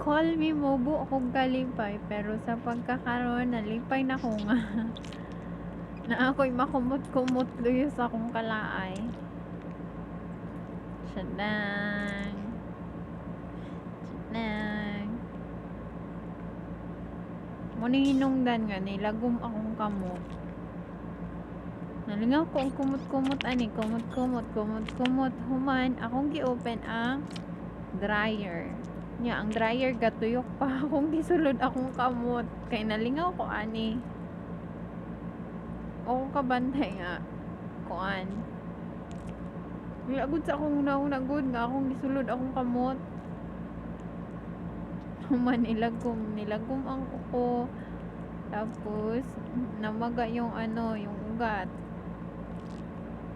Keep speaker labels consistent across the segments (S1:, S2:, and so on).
S1: Call me mubo akong kalipay, pero sa pagkakaroon nalipay na ko nga na ako'y makumot-kumot luyo sa akong kalaay. Tadang! Tadang! Mao ni hinungdan nga nilagom akong kamot. Nalingaw ko ang kumot-kumot ani, kumot-kumot, kumot-kumot. Human, akong gi-open ang dryer. Nya, ang dryer gatuyok pa akong gisulod akong kamot. Kay nalingaw ko ani. Ako kabantay nga, kuan. Wala sa akong una gud nga akong gisulod akong kamot. Human nilagom, nilagom ang kuko. Tapos namaga yung ano, yung ugat.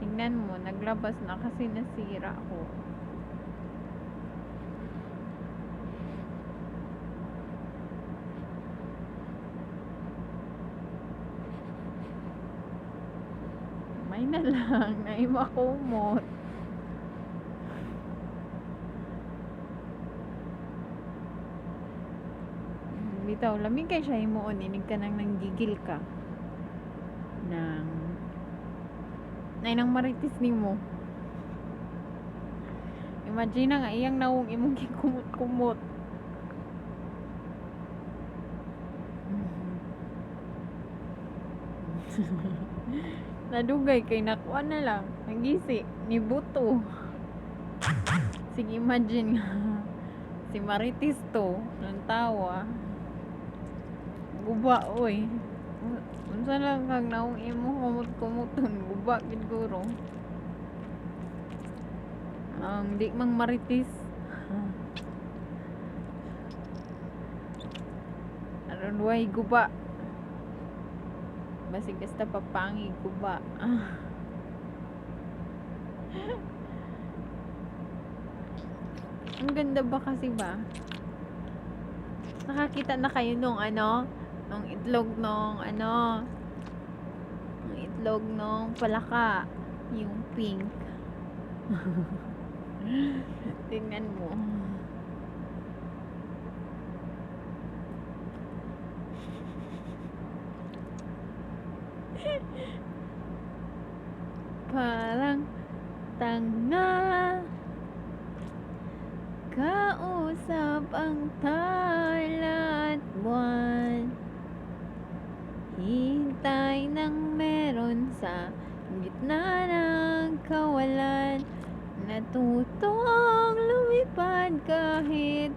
S1: Tingnan mo, naglabas na kasi nasira ko. May na lang, naimakumot. Bitaw, lamig kay siya himuon, inig ka nang nanggigil ka. Nang nay nang maritis nimo. Imagine na nga iyang nawong imong gikumot-kumot. Nadugay kay nakuha na lang. Nagisi ni buto. Sige, imagine nga si Marites to nang tawa. Guba oy. Unsa lang kag naong imo kumot-kumoton, guba gid guro. Ang di mang marites. Aron way guba. Basig basta papangi guba. Ang ganda ba kasi ba? Nakakita na kayo nung ano? Nung itlog nung ano? Nung itlog nung palaka. Yung pink. Tingnan mo. Parang tanga. Kausap ang tala at buwan. Hintay ng meron sa gitna ng kawalan. Natutong lumipad kahit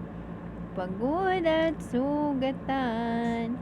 S1: pagod at sugatan.